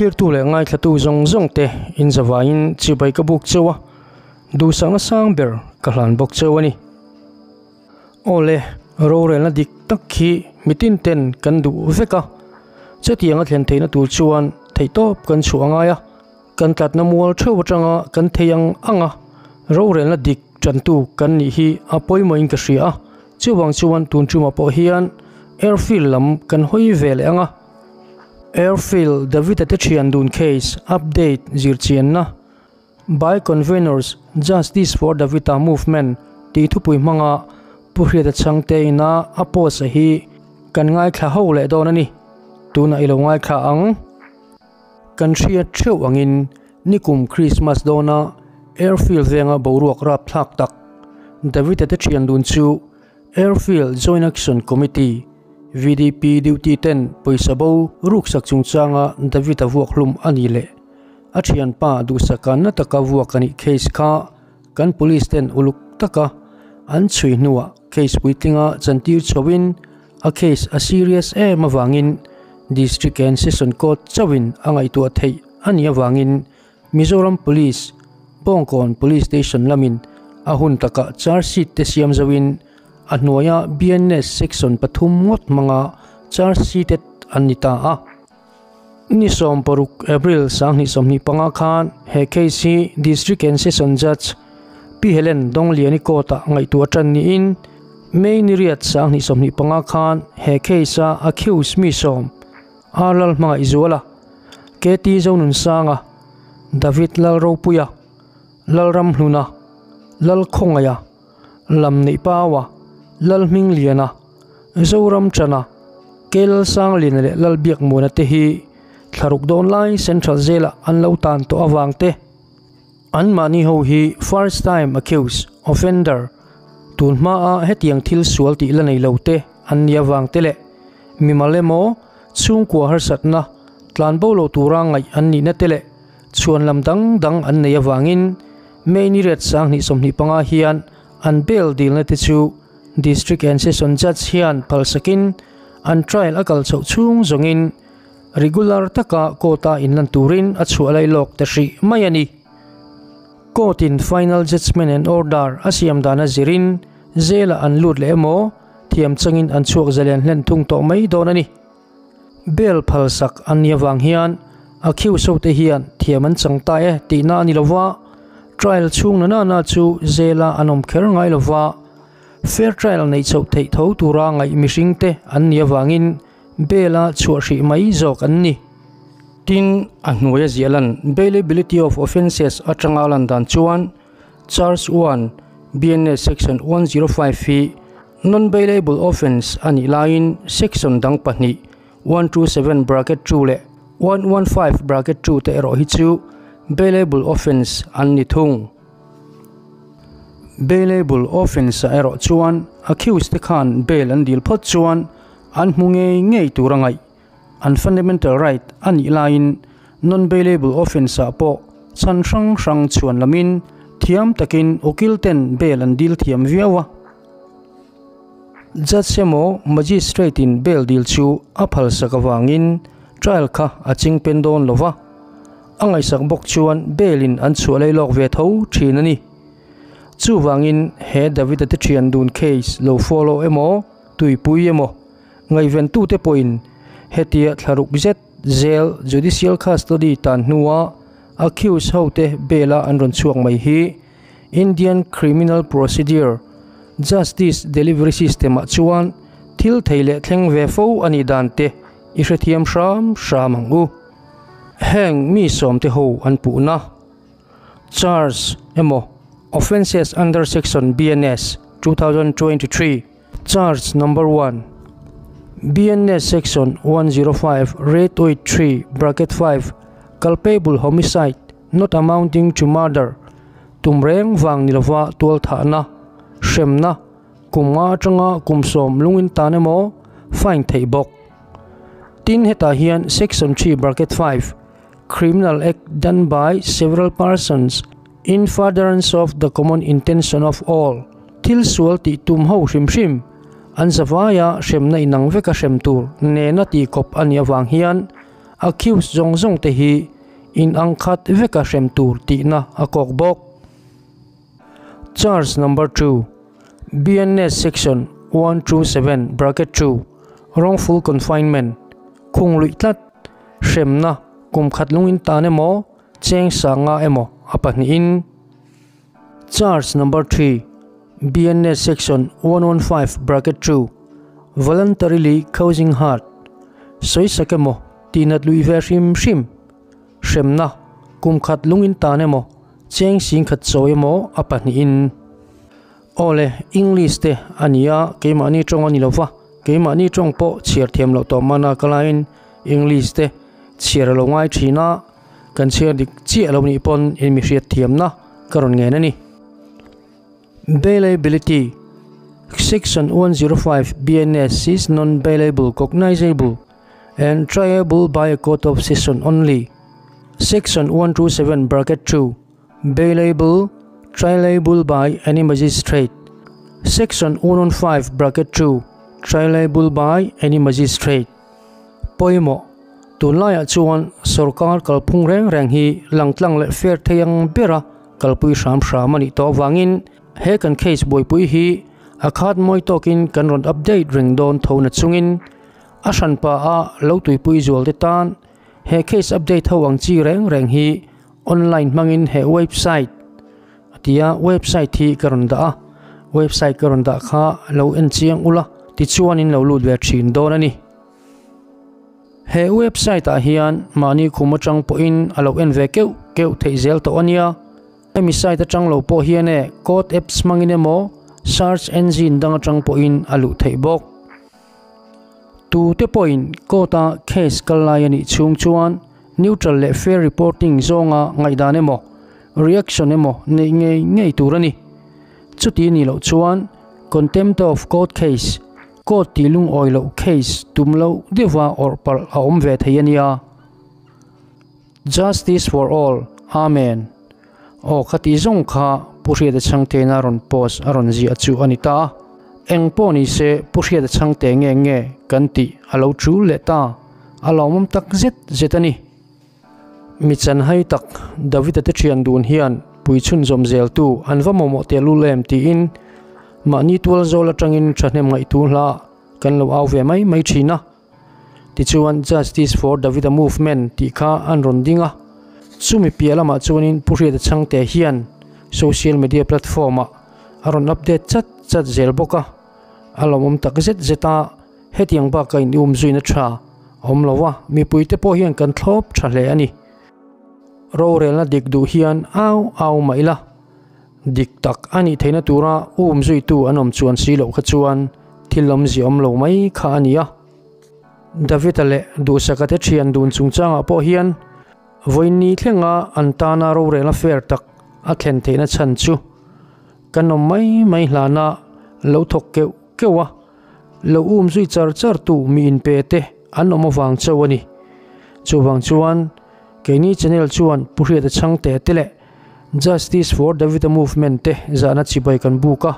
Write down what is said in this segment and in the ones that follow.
Thlirtu leh ngaithlatu zawng zawng te in zavaiin chibai ka buk cheu a, duhsakna sang ber ka hlan bawk cheu a ni. Aw le, rorelna dik tak khi mitin ten kan duh vek a, chutiang a thlen theihna tur chuan theihtawp kan chhuah a ngai a, kan tlatna mual theuh atanga kan thei ang ang a, rorelna dik tantu kan nih hi a pawimawhin ka hria a, chuvang chuan tun tumah pawh hian airfield lam kan hawi ve leh ang a. Airfield David-a te thian dun case update zirchianna By Convenors Justice for Davita Movement tih thupui hmanga Pu Hriata Chhangte ina a post a hi kan ngaithla ho leh dawn a ni. Tunah i lo ngaithla ang. Kan hriat theuh angin nikum Christmas dawna Airfield venga boruak rapthlak tak Davita te thian dun chu Airfield Joint Action Committee, VDP, duty ten pawisa bo ruksak chungchanga David-a vuak hlum a nih leh a thianpa duhsaka na taka vuak a nih case kha kan police ten uluk taka an chhui hnuah case puitlinga chantir chhoin a case a serious em avangin District and Session Court chauhin a ngaihtuah theih a nih avangin Mizoram Police, Bawngkawn Police Station lamin a hun takah charge sheet te siam zoin a hnuaia BNS section pathum ngawt hmanga charge sheeted an ni ta a. Ni 16 April 2025 khan he case hi District and Session Judge Pi Helen Dawngliani court-ah ngaihtuah tan niin May ni riat 2025 khan he case-a accused mi sawm R Lalhmangaihzuala, KT Zonunsanga, David Lalropuia, Lalramhluna, Lalkhawngaia, Lamneihpaua, Lalhmingliana, Zoramchana, K Lalsangliana leh Lalbiakmuana te hi thlaruk dawn lai Central Jail-ah an lo tan tawh avang te, anmahni ho hi first time accused, offender, tun hmaa hetiang thil sual tih la nei lo te an nih avang te leh mimal emaw chhungkua harsatna tlan bo lo tura ngaih an nihna te leh chhuan lam dang dang an nei avangin May ni riat 2025 hian an bail dilna te chu District and Session Judge hian phalsakin an trial a kal chhoh chhung zawngin regular taka court-a inlan turin a chhuah lai lawk ta hrih mai a ni. Court-in final judgement and order a siam dana zirin jail-ah an lut leh emaw thiam changin an chhuak zalen hlen thung tawh mai dawn a ni. Bail phalsak an nih avang hian a khiu so te hian thiam an chang ta e tihna a ni lova, trial chhung na nana chu jail-a an awm kher ngai lova, fair trial neih chhoh theih tho tura ngaih mihring te an nih avangin bail-a chhuah hrih mai zawk an ni. Tin, a hnuaia ziah lan Bailability of Offences atanga lan dan chuan Charge 1, BNS Section 105 hi non-bailable offence a nih laiin section dang pahnih 127 bracket 2 leh 115 bracket 2 te erawh hi chu bailable offence an ni thung. Bailable offence ah erawh chuan accused te khan bail an dil phawt chuan an hmu ngei ngei tur a ngaih. An fundamental right a nih laiin non-bailable offence ah pawh chhan hrang hrang chhuan lamin thiam takin ukil ten bail an dil thiam viau a. Judge emaw magistrate in bail dil chu a phalsak avangin trial kha a ching pen dawn lo va, a ngaihsak bawk chuan bail in an chhuah lei lawk ve tho thin a ni. Chuvangin he David-a te thian dun case lo follow emaw tuipui emaw Ngaihventute pawhin hetia thlaruk zet zel judicial custody tan hnua accused hote bail-a an rawn chhuak mai hi Indian Criminal Procedure Justice Delivery System-ah chuan thil thei leh thleng ve fo a nih dan te i hrethiam hram hram ang u. Heng mi sawmte ho an puhna charge emaw offences under section BNS 2023, Charge number 1 BNS section 105 rate 3 bracket 5 culpable homicide not amounting to murder tumreng wang nilova tual thana hremna kumnga atanga kumsawm lungin tan emaw fine thei bawk tin heta hian section 3 bracket 5 criminal act done by several persons in furtherance of the common intention of all thil sual tih tum ho hrim hrim an zavaia hremna inang veka hrem tur nena ti kawp ani awang hian Accused zawng zawng te hi in ang khat veka hrem tur tihna a kawk bawk. Charge number 2, BNS section 127 bracket 2, wrongful confinement, khung luih tlat, hremna kum khat lungin tan emaw, cheng sanga emaw a pahnihin. Charge number 3, BNS section 115 bracket 2, voluntarily causing hurt, sawisak emaw tinat lui ve hrim hrim, hremna kum khat lungin tan emaw, cheng sing khat chawi emaw a pahnihin. Awle, English te ania, keimahni tawng ani lova, keimahni tawng pawh chhiar thiam loh tawh mana ka laiin English te chhiar a lo ngai thin a, kan chhiar dik chiah lo nih pawn in mi hriat thiamna ka rawn ngen a ni. Bailability, Section 105 BNS is non-bailable, cognizable and triable by a court of session only. Section 127 bracket 2, bailable, trialable by any magistrate. Section 115 bracket 2, trialable by any magistrate. Pawimawh, tunlaiah chuan sorkar kalphung reng reng hi langtlang leh fair thei ang bera kalpui hram hram ani tawh awangin he kan case buaipui hi a khat mawi tawkin kan rawn update reng dawn tho na chungin a hranpa a lo tuipui zual te tan he case update ho ang chi reng reng hi online hmangin he website atia website hi ka rawn dah a, website ka rawn dah kha lo en chiang ula tichuanin lo lut ve thin dawn ani. He website ah hian mahni khum atang pawhin a lo en ve keuh keuh theih zel tawh ania. Hemi site atang lo pawh hian e code apps hmangin emaw search engine dang atang pawhin a luh theih bawk. Tu te pawhin court a case kal lai anih chhung chuan neutral leh fair reporting zawnga ngaihdan emaw reaction emaw neih ngei ngei tur ani. Chuti ni loh chuan contempt of court case, court tih lungawi loh case tum loh deuha awrh palh a awm ve thei ania. Justice for all, Amen. Aw khati zawng kha Pu Hriata Chhangtena rawn post a rawn ziah chu a ni ta. Eng pawh ni se Pu Hriata Chhangte nge nge kan tih a lo tul leh ta, a lawmawm tak zet zet a ni. Mi chanhai tak David-a te thian dun hian puichhun zawm zel tu an va mamawh tehlul em tiin mahni tual zawl atangin thahnem ngaihtu hla kan lo au ve mai mai thin a. Tichuan Justice for David-a movement tih kha an rawn ding a. Chumi piah lamah chuanin Pu Hriata Chhangte hian social media platform-ah a rawn update chat chat zel bawk a. A lawmawm tak zet zet a, hetiang baka in um zuina tha a awm lo a, mipuite pawh hian kan thlawp tha hle a ni. Rorelna dik duh hian au au mah ila, dik tak a nih theihna tura um zuitu an awm chuan si loh kha chuan thil awmzia awm lo mai kha a ni a. David-a leh Duhsaka te thian dun chungchangah pawh hian vawiin ni thlenga an tana rorelna fair tak a thlen theihna chhan chu kan awm mai mai hlana lo thawk keuh keuh a, lo um zui char char tu mi inpe te an awm avang chauh a ni. Chuvang chuan keini channel chuan Pu Hriata Chhangte te leh Justice for David-a movement te zahna chibai kan buk a,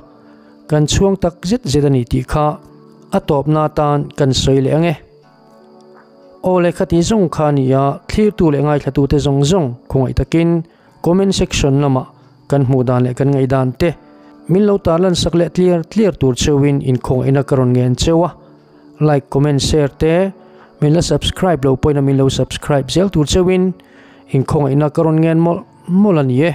kan chhuang tak zet zet a ni tih kha a tawpna atan kan sawi leh ang e. Aw le khati zawng kha a ni a, thlirtu leh ngaithlatute zawng zawng khawngaih takin comment section lamah kan hmuh dan leh kan ngaih dan te min lo tarlan sak leh tliar tliar tur cheuhin inkhawngaihna ka rawn ngen cheu a, like, comment, share te min la subscribe lo pawhin a min lo subscribe zel tur cheuhin inkhawngaihna ka rawn ngen mawlh mawlh a ni e.